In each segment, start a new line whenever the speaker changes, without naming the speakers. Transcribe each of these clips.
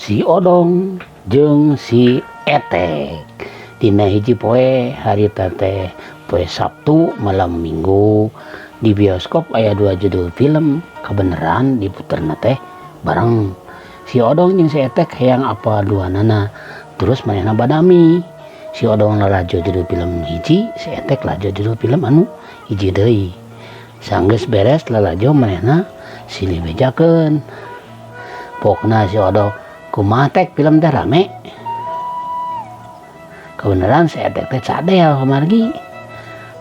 Si Odong jeung si Etek. Dina hiji poe harita teh poe Sabtu malam Minggu di bioskop aya dua judul film kabeneran diputerna teh bareng. Si Odong jeung si Etek hayang apal duanana terus manehna badami. Si Odong lalajo judul film hiji, si Etek lalajo judul film anu hiji deui. Sanggeus beres lalajo manehna silih bejakeun. Pokna si Odong, kumaha Tek film teh rame? Kebeneran si Etek teh cadel kumargi.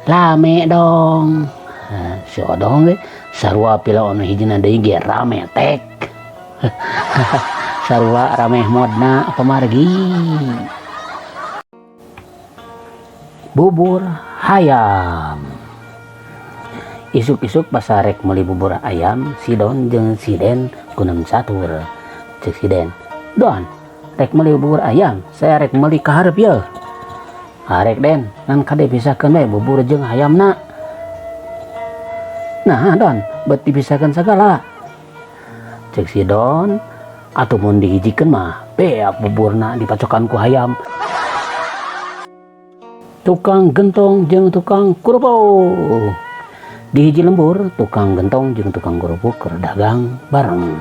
Rame dong. Nah, si Odong ge sarua film anu hijina deui ge rame Tek. Sarua rame modna pamargi. Bubur hayam. Isuk-isuk basa rek meuli bubur ayam, si Don jeung si Den gunem catur. Cek si Den, Don, rek meuli bubur ayam, saya rek meuli ka hareup yeuh. Arek Den, ngan kade pisahkeun we bubur jeung hayamna. Nah Don, bet dipisahkeun sagala. Cek si Don, atuh mun dihijikeun mah beak buburna dipacokan ku hayam. Tukang gentong jeung tukang kerupuk. Di hiji lembur, tukang gentong jeung tukang kerupuk keur dagang bareng.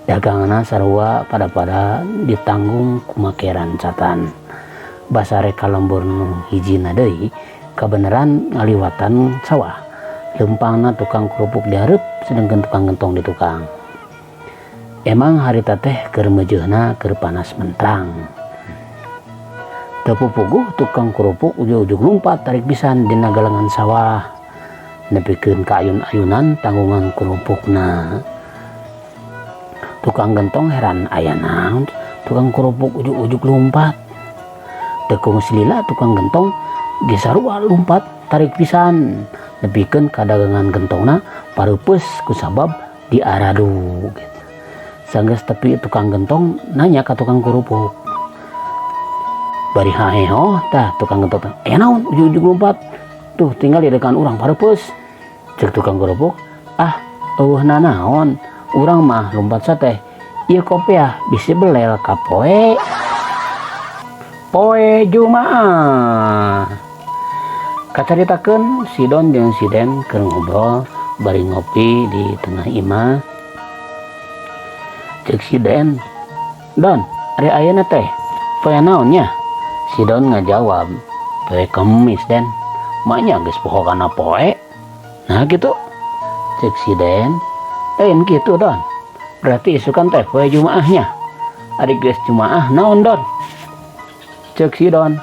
Daganganna sarua pada-pada ditanggung ku make rancatan. Basa rek ka lembur nu hijina deui, kabeneran ngaliwatan sawah. Leumpangna tukang kerupuk di hareup, sedengkeun tukang gentong di tukang. Emang harita teh keur meujeuhna keur panas mentrang. Teu pupuguh tukang kerupuk ujug-ujug lumpat tarik pisan dina galengan sawah. Nepikeun ka ayun-ayunan tanggungan kerupukna. Tukang gentong heran aya naon tukang kerupuk ujug-ujug lumpat. Teu kungsi lila tukang gentong ge sarua lumpat tarik pisan. Nepikeun ka dagangan gentongna pareupeus kusabab diaradu gitu. Sanggeus tepi tukang gentong nanya ka tukang kerupuk. Bari haheho tah tukang gentong teh, aya naon ujug-ujug lumpat. Tuh tinggal di dekan urang pareupeus. Cek tukang kerupuk, ah eueuh nanaon. Urang mah lumpat sateh. Ieu kopiah bisi belel ka poe. Poe Jumaah. Kacaritakeun si Don jeung si Den keur ngobrol bari ngopi di tengah imah. Cek si Den, Don, ari ayeuna teh poe naon nya? Si Don ngajawab, poe Kemis Den. Maknya geus poho kana poe. Nah gitu. Cek si Den, lain gitu Don. Berarti isukan teh poe Jumaahnya. Ari geus Jumaah naon Don? Cek si Don,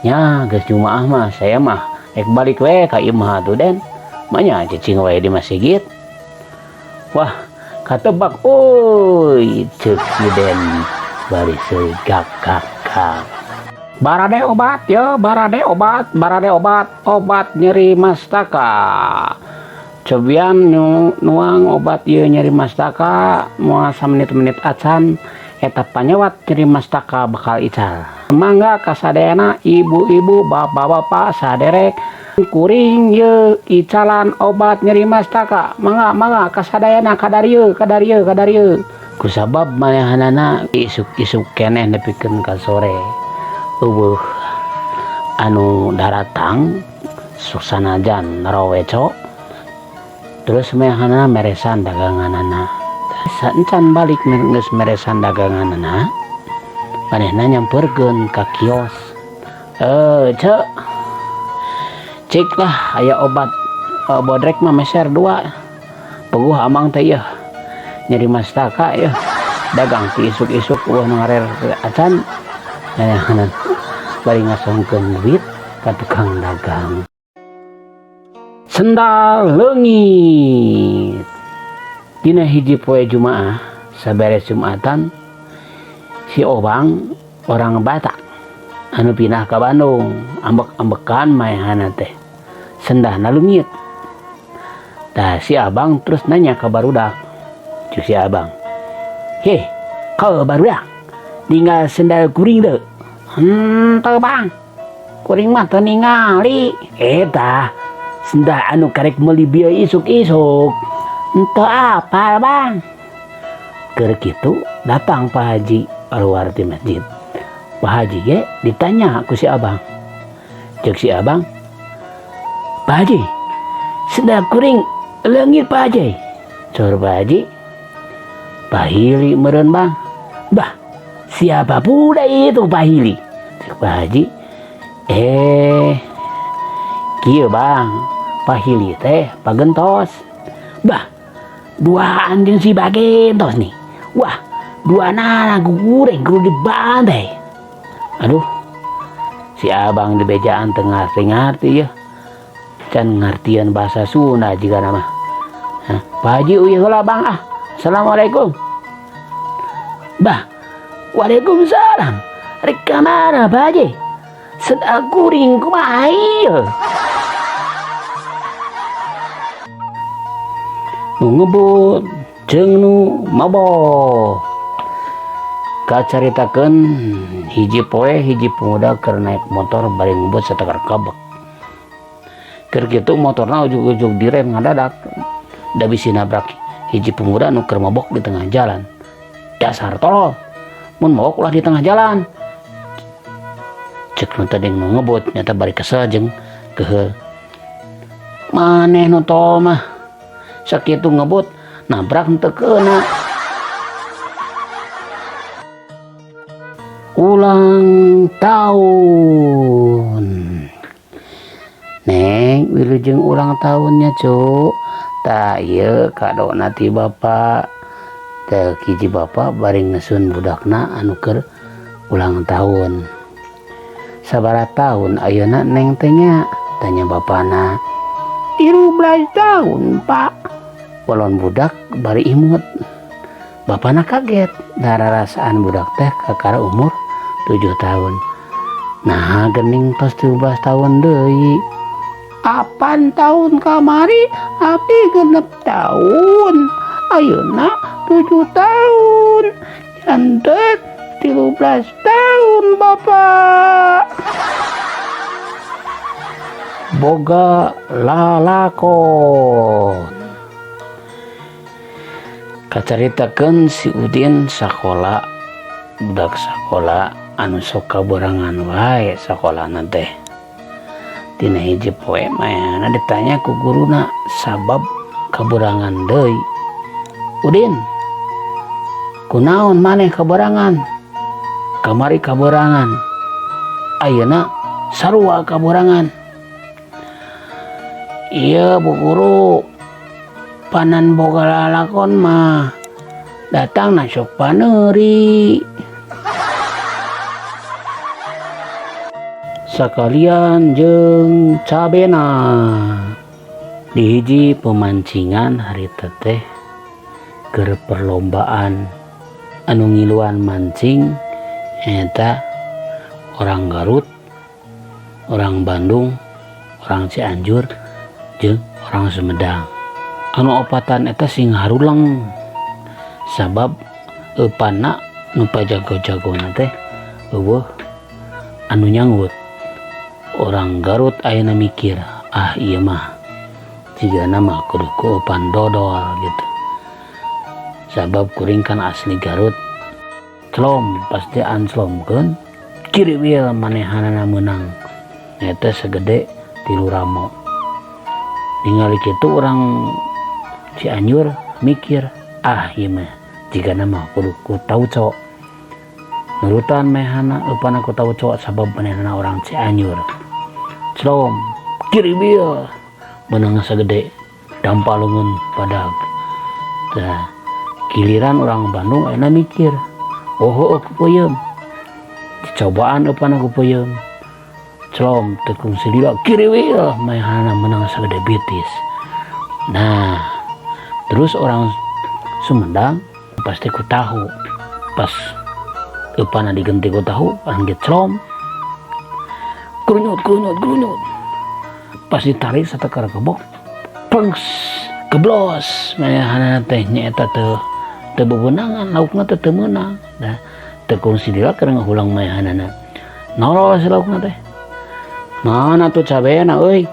nya geus Jumaah mah saya mah rek balik we ka imah atuh Den. Maknya cicing we di masjid. Wah, katebak euy cek si Den bari seuri gak gak gak. Barade obat ya, barade obat, barade obat, obat nyeri mastaka. Cobian nuang obat ieu nyeri mastaka moal samenit-menit acan eta panyawat nyeri mastaka bakal ical. Mangga kasadayana ibu-ibu, bapak-bapak saderek kuring ye icalan obat nyeri mastaka. Mangga mangga kasadayana kadarieu kadarieu kadarieu. Kusabab manehanana isuk-isuk keneh nepikeun ka sore. Eueuh anu daratang sanajan naroweco. Terus manehanana meresan daganganana. Saencan balik geus meresan daganganana, manehna nyamperkeun ka kios. Cek. Cik lah aya obat bodrek mah meser 2. Puguh amang teh yeuh. Nyeri mastaka yeuh. Dagang ti isuk-isuk eueuh nu ngarer acan. Manehanana bari ngasongkeun duit ka tukang dagang. Sendal leungit. Dina hiji poe Jumaah, saberes Jumatan, si Obang orang Batak anu pindah ka Bandung, ambek-ambekan maehana teh. Sendahna leungit. Tah si Abang terus nanya ka barudak. Cek si Abang, "Heh, kau barudak, ninggal sendal kuring teu?" Henteu Bang, kuring mah teu ningali. Eta sendal anu karek meuli bieu isuk-isuk. Henteu apal Bang. Keur kitu datang Pak Haji keluar ti masjid. Pak Haji ge ditanya ku si Abang. Cek si Abang, "Pak Haji, sendal kuring leungit Pak Haji." Saur Pak Haji, "Pahili meureun Bang." "Bah, siapa pula itu Pahili?" Cek Pak Haji, "Eh, kieu Bang, Pahili teh pagentos." "Bah, duaan jeung si Bagentos nih. Wah, duanana kuring kudu dibantai." Aduh, si Abang dibejaan teu ngarti-ngarti ya. Can ngartian bahasa Sunda jiga nama. Hah, Pak Haji uyuh heula Bang ah. Assalamualaikum. Bah, waalaikumsalam. Rek ka mana Pak Haji? Sendal kuring kumaha ieu? Nu ngebut jeung nu mabok. Kacaritakeun hiji poe hiji pemuda keur naik motor bari ngebut satakar kabek. Keur kitu motorna ujug-ujug direm ngadadak da bisi nabrak hiji pemuda nu keur mabok di tengah jalan. Dasar tolol, mun mabok ulah di tengah jalan. Cek nu tadi nu ngebut nyata bari kesel jeung keheul. Maneh nu tolol mah sakitu ngebut nabrak henteu keuna. Ulang tahun. Neng, wilujeng ulang tahunnya, Cuk. Tah ieu kadona ti bapa. Teh hiji bapa bari ngesun budakna anu keur ulang tahun. Sabaraha tahun ayeuna Neng teh nya? Tanya bapana. 13 tahun, Pak. Walon budak bari imut. Bapana kaget, dararasaan budak teh kakara umur 7 tahun. Nah, gening tos 13 tahun deui. Apan tahun kamari abdi 6 tahun. Ayeuna 7 tahun. Janten 13 tahun, Bapak. Boga lalakon. Kacaritakeun si Udin sakola, budak sakola anu sok kaborangan wae sakolana teh. Dina hiji poe mayana ditanya ku guruna sabab kaborangan deui. Udin, kunaon maneh kaborangan? Kamari kaborangan. Ayeuna sarua kaborangan. Iya Bu Guru, panan boga lalakon mah datang na sok paneuri. Sakalian jeung cabena. Di hiji pemancingan harita teh keur perlombaan anu ngiluan mancing eta orang Garut, orang Bandung, orang Cianjur, jeung orang Sumedang. Anu opatan eta sing haruleng sabab eupanna nu pajago-jagona teh eueuh anu nyanggut. Orang Garut ayeuna mikir, ah ieu mah jigana mah kudu ku eupan dodol gitu. Sabab kuring kan asli Garut. Celom pasti anclomkeun kiriwil manehanana meunang. Eta segede 3 ramo. Ningali kitu orang Cianjur mikir, ah ieu mah jigana mah kudu ku tauco. Nurutan mehana eupana ku tauco sabab manehna orang Cianjur. Celom kiriwil meunang segede dampa leungeun padag. Tah giliran orang Bandung ayeuna mikir, oh heueuh ku peuyeum. Dicobaan eupana ku peuyeum. Celom teu kungsi lila kiriwil manehna meunang sagede bitis. Nah, terus orang Sumedang pasti ku tahu. Pas eupana digenti ku tahu, orang ge celom. Grunyut, grunyut, grunyut. Pas ditarik satekar kebok, pengs, geblos. Manehna teh nyaeta teu bebenangan, laukna teh teu meunang. Nah, teu kungsi lila keur ngahulang manehanana. Nolol si laukna teh. Mana tuh cabena euy?